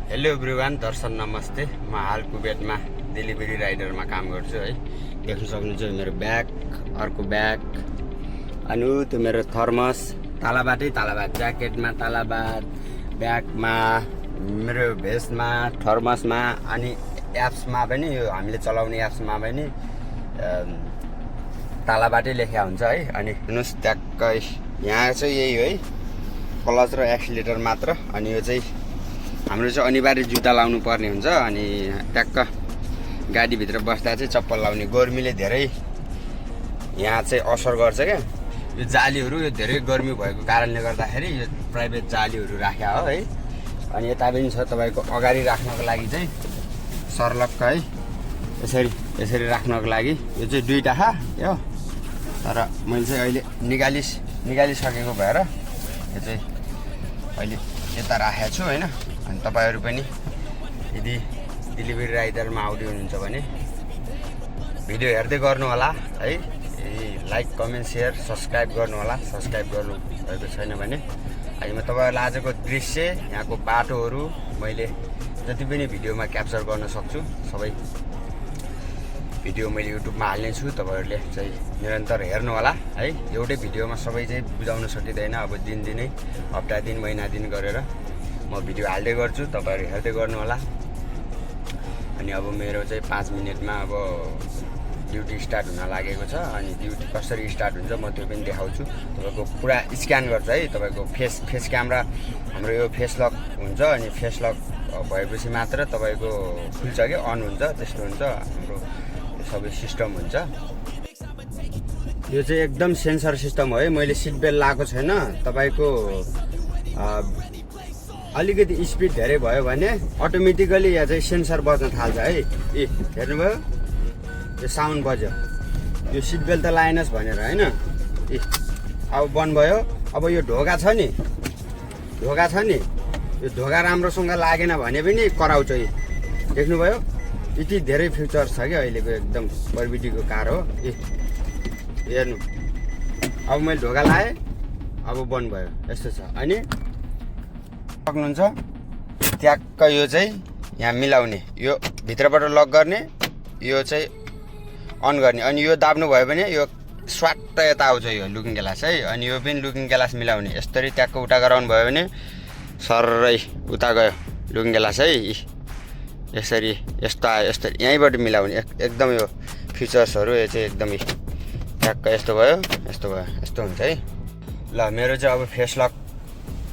Hello everyone, दर्शन नमस्ते। म हाल कुवेतमा डेलिभरी राइडरमा काम गर्छु है। देख्न सक्नुहुन्छ मेरो ब्याग, अर्को ब्याग, अनि त्यो मेरो थर्मस, तालाबाटै तालाबाट, ज्याकेटमा तालाबाट, ब्यागमा, मेरो भेस्टमा, थर्मसमा, अनि एप्समा पनि, यो हामीले चलाउने एप्समा पनि तालाबाटै लेखा हुन्छ है। अनि हेर्नुहोस् ट्याक्कै यहाँ चाहिँ यही है, क्लच र एक्सिलेटर मात्र। अनि यो चाहिँ हाम्रो चाहिँ अनिवार्य जुत्ता लाउनु पर्ने हुन्छ। अनि ट्याक्क गाडीभित्र बस्दा चाहिँ चप्पल लाउने, गर्मीले धेरै यहाँ चाहिँ असर गर्छ क्या। यो जालीहरू, यो धेरै गर्मी भएको कारणले गर्दाखेरि यो प्राइभेट जालीहरू राख्या हो है। अनि यता पनि छ तपाईँको अगाडि राख्नको लागि चाहिँ सर्लक्क है, यसरी राख्नको लागि। यो चाहिँ दुईटा खा यो, तर मैले चाहिँ अहिले निकालिसकेको भएर यो चाहिँ अहिले यता राखेको छु होइन। अनि तपाईँहरू पनि यदि डेलिभरी राइडरमा आउँदै हुनुहुन्छ भने भिडियो हेर्दै गर्नु होला है। लाइक, कमेन्ट, सेयर, सब्सक्राइब गर्नु होला। सब्सक्राइब गर्नु भएको छैन भने अहिले म तपाईँहरूलाई आजको दृश्य, यहाँको बाटोहरू मैले जति पनि भिडियोमा क्याप्चर गर्न सक्छु सबै भिडियो मैले युट्युबमा हाल्ने छु। तपाईँहरूले चाहिँ निरन्तर हेर्नु होला है। एउटै भिडियोमा सबै चाहिँ बुझाउन सकिँदैन। अब दिनदिनै, हप्ता दिन, महिना दिन गरेर म भिडियो हाल्दै गर्छु, तपाईँहरू हेर्दै गर्नु होला। अनि अब मेरो चाहिँ 5 मिनटमा अब ड्युटी स्टार्ट हुन लागेको छ। अनि ड्युटी कसरी स्टार्ट हुन्छ म त्यो पनि देखाउँछु। तपाईँको पुरा स्क्यान गर्छ है। तपाईँको फेस क्यामेरा, हाम्रो यो फेस लक हुन्छ। अनि फेस लक भएपछि मात्र तपाईँको खुल्छ कि अन हुन्छ, त्यस्तो हुन्छ हाम्रो सबै सिस्टम हुन्छ। यो चाहिँ एकदम सेन्सर सिस्टम हो है। मैले सिट बेल्ट लगाएको छैन। तपाईँको अलिकति स्पिड धेरै भयो भने अटोमेटिकली यहाँ चाहिँ सेन्सर बज्न थाल्छ है। हेर्नुभयो, यो साउन्ड बज्यो। यो सिट बेल्ट त लाएनस् भनेर होइन। अब बन्द भयो। अब यो ढोका छ नि, यो ढोका राम्रोसँग लागेन भने पनि कराउँछ। देख्नुभयो, यति धेरै फिचर्स छ क्या अहिलेको, एकदम प्रविधिको कार हो। हेर्नु, अब मैले ढोका लाएँ, अब बन्द भयो, यस्तो छ। अनि सक्नुहुन्छ ट्याक्क यो चाहिँ यहाँ मिलाउने, यो भित्रबाट लक गर्ने, यो चाहिँ अन गर्ने। अनि यो दाब्नु भयो भने यो स्वाट्ट यता आउँछ यो लुकिङ ग्लास है। अनि यो पनि लुकिङ ग्लास मिलाउने, यसरी ट्याक्क उता गराउनु भयो भने सरै उता गयो लुकिङ ग्लास है। यसरी यस्तो आयो, यस्तरी यहीँबाट मिलाउने। एकदम यो फिचर्सहरू यो चाहिँ एकदमै ट्याक्क यस्तो भयो, यस्तो हुन्छ है। ल, मेरो चाहिँ अब फेस लक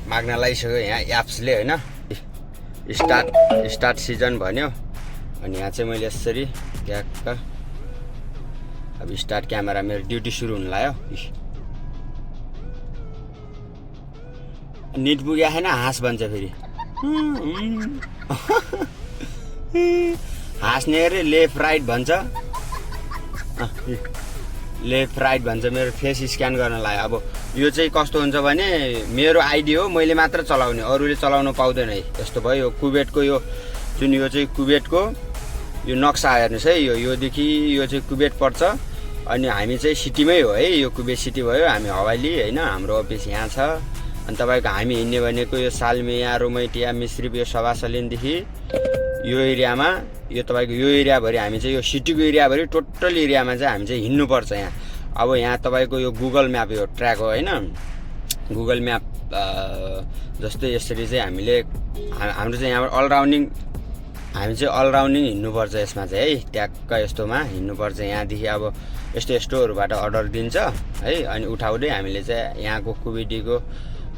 माग्न लागिसक्यो यहाँ एप्सले होइन। स्टार्ट सिजन भन्यो। अनि यहाँ चाहिँ मैले यसरी ट्याक्क अब स्टार्ट क्यामेरा, मेरो ड्युटी सुरु हुन लाग्यो। नेट पुगेको छैन, हाँस भन्छ फेरि। हाँस्ने अरे लेफ्ट राइट भन्छ, लेफ्ट राइट भन्छ। मेरो फेस स्क्यान गर्न लाग्यो। अब यो चाहिँ कस्तो हुन्छ भने मेरो आइडी हो, मैले मात्र चलाउने, अरूले चलाउन पाउँदैन है। यस्तो भयो। यो कुवेतको यो जुन यो चाहिँ कुवेतको यो नक्सा हेर्नुहोस् है। योदेखि यो चाहिँ कुवेत पर्छ। अनि हामी चाहिँ सिटीमै हो है। यो कुवेत सिटी भयो। हामी हवाली होइन, हाम्रो अफिस यहाँ छ। अनि तपाईँको हामी हिँड्ने भनेको यो सालमिया, रोमैटिया, मिश्रिप, यो सभासलिनदेखि यो एरियामा, यो तपाईँको यो एरियाभरि हामी चाहिँ यो सिटीको एरियाभरि टोटल एरियामा चाहिँ हामी चाहिँ हिँड्नुपर्छ यहाँ। अब यहाँ तपाईँको यो गुगल म्याप, यो ट्र्याक हो होइन। गुगल म्याप जस्तै यसरी चाहिँ हाम्रो चाहिँ यहाँबाट हामी चाहिँ अलराउन्डिङ हिँड्नुपर्छ यसमा चाहिँ है। ट्याक्क यस्तोमा हिँड्नुपर्छ। यहाँदेखि अब यस्तोहरूबाट अर्डर दिन्छ है। अनि उठाउँदै हामीले चाहिँ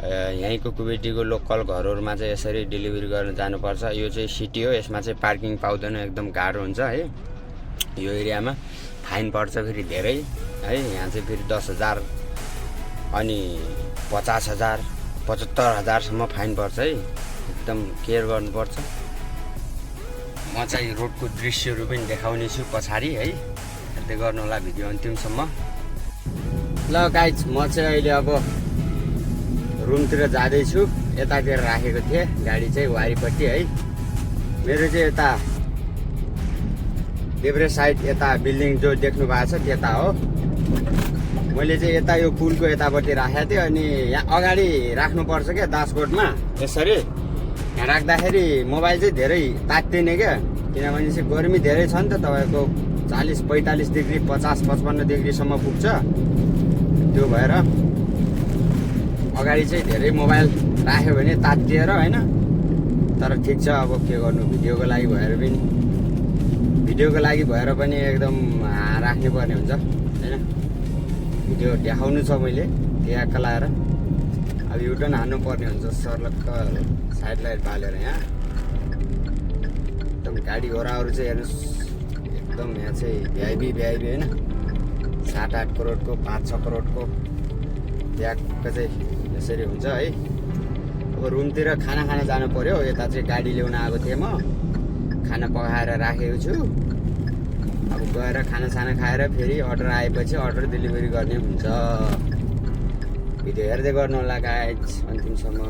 यहीँको कुवेतीको लोकल घरहरूमा चाहिँ यसरी डेलिभरी गर्न जानुपर्छ। यो चाहिँ सिटी हो, यसमा चाहिँ पार्किङ पाउँदैन, एकदम गाह्रो हुन्छ है। यो एरियामा फाइन पर्छ फेरि धेरै है। यहाँ चाहिँ फेरि 10,000 अनि 50,000, 75,000सम्म फाइन पर्छ है। एकदम केयर गर्नुपर्छ। म चाहिँ रोडको दृश्यहरू पनि देखाउने छु पछाडि है। हेर्दै गर्नु होला भिडियो अन्तिमसम्म। ल गाइज, म चाहिँ अहिले अब रुमतिर जाँदैछु। यतातिर राखेको थिएँ गाडी चाहिँ वारीपट्टि है। मेरो चाहिँ यता देब्रे साइड, यता बिल्डिङ जो देख्नु भएको छ त्यता हो। मैले चाहिँ यता यो पुलको यतापट्टि राखेको थिएँ। अनि यहाँ अगाडि राख्नुपर्छ क्या, दासकोटमा यसरी। यहाँ राख्दाखेरि मोबाइल चाहिँ धेरै तात्तिने क्या, किनभने चाहिँ गर्मी धेरै छ नि त, तपाईँको 40-45 डिग्री 50-55 डिग्रीसम्म पुग्छ। त्यो भएर अगाडि चाहिँ धेरै मोबाइल राख्यो भने तात्तिएर होइन। तर ठिक छ, अब के गर्नु, भिडियोको लागि भएर पनि एकदम राख्नु पर्ने हुन्छ होइन। भिडियो देखाउनु छ मैले त्यहाँ लाएर, अब युटर्न हान्नु पर्ने हुन्छ सर्लक्क साइड लाइट बालेर। यहाँ एकदम गाडी घोडाहरू चाहिँ हेर्नुहोस्, एकदम यहाँ चाहिँ भ्याइबी होइन, 7-8 करोडको 5-6 करोडको ट्याक्क चाहिँ यसरी हुन्छ है। अब रुमतिर खाना खान जानु पर्यो, यता चाहिँ गाडी ल्याउन आएको थिएँ म, खाना पकाएर राखेको छु। अब गएर खानासाना खाएर फेरि अर्डर आएपछि अर्डर डेलिभरी गर्ने हुन्छ। भिडियो हेर्दै गर्नु होला गाइज अन्तिमसम्म।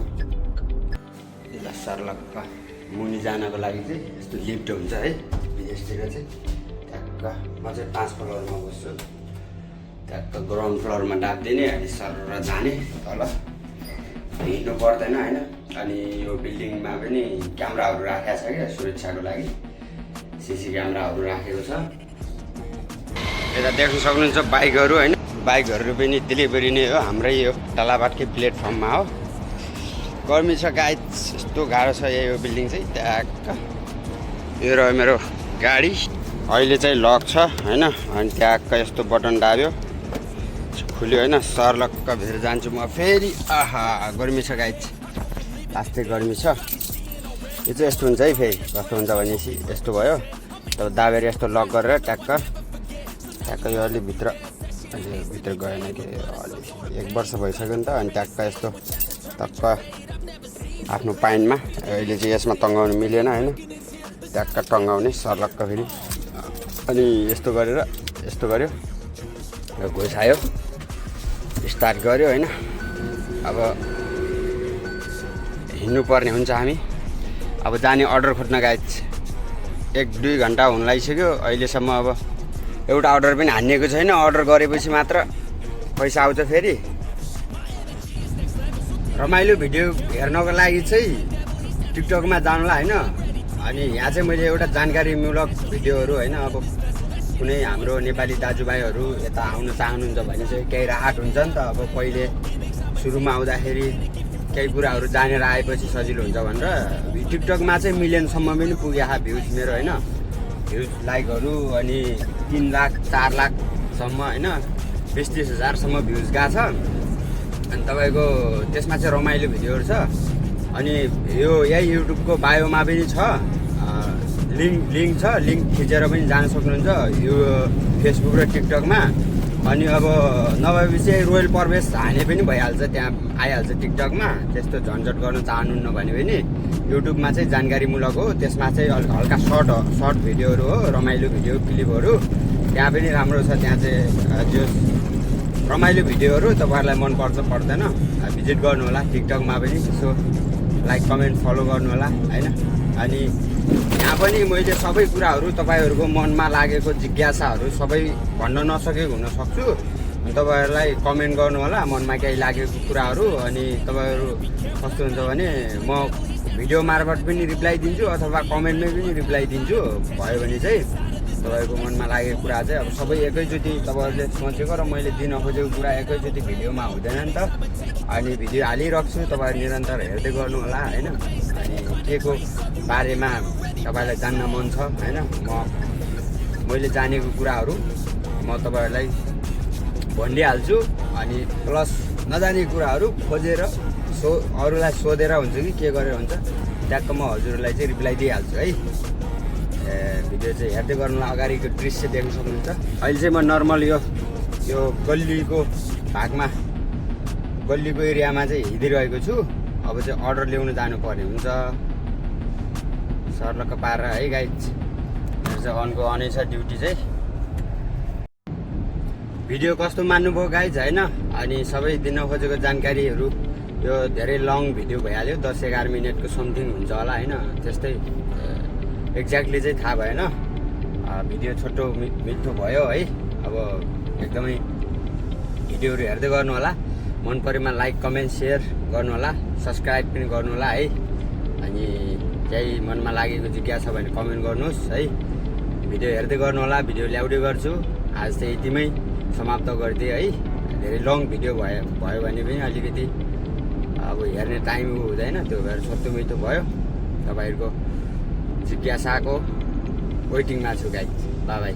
सर्लक्क मुनि जानको लागि चाहिँ यस्तो लिफ्ट हुन्छ है विदेशतिर चाहिँ। ट्याक्क म चाहिँ 5 फ्लोरमा बस्छु, ट्याक्क ग्राउन्ड फ्लोरमा डाक्दिने अनि सर जाने तल, हिँड्नु पर्दैन होइन। अनि यो बिल्डिङमा पनि क्यामेराहरू राखेको छ क्या सुरक्षाको लागि, सिसी क्यामेराहरू राखेको छ। यता देख्न सक्नुहुन्छ बाइकहरू होइन, बाइकहरू पनि डेलिभरी नै हो हाम्रै यो तलाबाटकै प्लेटफर्ममा हो। गर्मी छ गाइज, यस्तो गाह्रो छ यो बिल्डिङ चाहिँ। ट्याक्क यो रह्यो मेरो गाडी, अहिले चाहिँ लक छ होइन। अनि ट्याक्क यस्तो बटन दाब्यो, खुल्यो होइन। सर्लक्क भित्र जान्छु म फेरि। आहा गर्मी छ गाइज, लास्टै गर्मी छ। यो चाहिँ यस्तो हुन्छ है, फेरि कस्तो हुन्छ भनेपछि यस्तो भयो, तब दाबेर यस्तो लक गरेर ट्याक्क यो अलि भित्र गएन कि अलि 1 वर्ष भइसक्यो नि त। अनि ट्याक्क यस्तो टक्क आफ्नो पाइनमा, अहिले चाहिँ यसमा टङ्गाउनु मिलेन होइन, ट्याक्क टङ्गाउने सर्लक्क फेरि। अनि यस्तो गरेर यस्तो गऱ्यो, घुसायो, स्टार्ट गऱ्यो होइन। अब हिँड्नु पर्ने हुन्छ हामी, अब जाने अर्डर खोज्न गाइज। 1-2 घन्टा हुन लागिसक्यो अहिलेसम्म। अब एउटा अर्डर पनि हानिएको छैन, अर्डर गरेपछि मात्र पैसा आउँछ फेरि। रमाइलो भिडियो हेर्नको लागि चाहिँ टिकटकमा जानुला होइन। अनि यहाँ चाहिँ मैले एउटा जानकारीमूलक भिडियोहरू होइन, अब कुनै हाम्रो नेपाली दाजुभाइहरू यता आउन चाहनुहुन्छ भने चाहिँ केही राहत हुन्छ नि त। अब पहिले सुरुमा आउँदाखेरि केही कुराहरू जानेर आएपछि सजिलो हुन्छ भनेर टिकटकमा चाहिँ मिलियनसम्म पनि पुगेको भ्युज मेरो होइन, भ्युज लाइकहरू। अनि 3 लाख 4 लाखसम्म होइन, 20-30 हजारसम्म भ्युज गएको छ। अनि तपाईँको त्यसमा चाहिँ रमाइलो भिडियोहरू छ। अनि यो यही युट्युबको बायोमा पनि छ, लिङ्क छ, लिङ्क खिचेर पनि जान सक्नुहुन्छ यो फेसबुक र टिकटकमा। अनि अब नभएपछि रोयल प्रवेश हाने पनि भइहाल्छ, त्यहाँ आइहाल्छ टिकटकमा। त्यस्तो झन्झट गर्न चाहनुहुन्न भने पनि युट्युबमा चाहिँ जानकारीमूलक हो, त्यसमा चाहिँ हल्का सर्ट भिडियोहरू हो, रमाइलो भिडियो क्लिपहरू। त्यहाँ पनि राम्रो छ, त्यहाँ चाहिँ जो रमाइलो भिडियोहरू तपाईँहरूलाई मनपर्छ पर्दैन भिजिट गर्नु होला। टिकटकमा पनि यसो लाइक कमेन्ट फलो गर्नु होला होइन। अनि यहाँ पनि मैले सबै कुराहरू तपाईँहरूको मनमा लागेको जिज्ञासाहरू सबै भन्न नसकेको हुनसक्छु। तपाईँहरूलाई कमेन्ट गर्नु होला मनमा केही लागेको कुराहरू। अनि तपाईँहरू कस्तो हुन्छ भने म भिडियो मार्फत पनि रिप्लाई दिन्छु अथवा कमेन्टमै पनि रिप्लाई दिन्छु। भयो भने चाहिँ तपाईँको मनमा लागेको कुरा चाहिँ अब सबै एकैचोटि तपाईँहरूले सोचेको र मैले दिन खोजेको कुरा एकैचोटि भिडियोमा हुँदैन नि त। अनि भिडियो हालिराख्छु, तपाईँहरू निरन्तर हेर्दै गर्नु होला होइन। अनि के को बारेमा तपाईँलाई जान्न मन छ होइन, मैले जानेको कुराहरू म तपाईँहरूलाई भनिदिइहाल्छु। अनि प्लस नजानेको कुराहरू खोजेर अरूलाई सोधेर हुन्छ कि के गरेर हुन्छ ट्याक्क म हजुरलाई चाहिँ रिप्लाई दिइहाल्छु है। भिडियो चाहिँ हेर्दै गर्नुलाई अगाडिको दृश्य देख्न सक्नुहुन्छ। अहिले चाहिँ म नर्मल यो गल्लीको भागमा, गल्लीको एरियामा चाहिँ हिँडिरहेको छु। अब चाहिँ अर्डर ल्याउनु जानुपर्ने हुन्छ सर्लक्क पारेर है गाइज। मेरो चाहिँ अनै छ ड्युटी चाहिँ। भिडियो कस्तो मान्नुभयो गाइज होइन। अनि सबै दिन खोजेको जानकारीहरू यो धेरै लङ भिडियो भइहाल्यो, 10-11 मिनटको समथिङ हुन्छ होला होइन। त्यस्तै एक्ज्याक्टली चाहिँ थाहा भएन। भिडियो छोटो मिठो भयो है। अब एकदमै भिडियोहरू हेर्दै गर्नु होला, मन परेमा लाइक कमेन्ट सेयर गर्नु होला, सब्सक्राइब पनि गर्नु होला है। अनि केही मनमा लागेको जिज्ञासा छ भने कमेन्ट गर्नुहोस् है। भिडियो हेर्दै गर्नु होला, भिडियो ल्याउँदै गर्छु। आज चाहिँ यतिमै समाप्त गरिदिएँ है। धेरै लङ भिडियो भयो भने पनि अलिकति अब हेर्ने टाइम हुँदैन, त्यो भएर सत्तुमितो भयो। तपाईँहरूको जिज्ञासाको वेटिङमा छु गाइस। By by.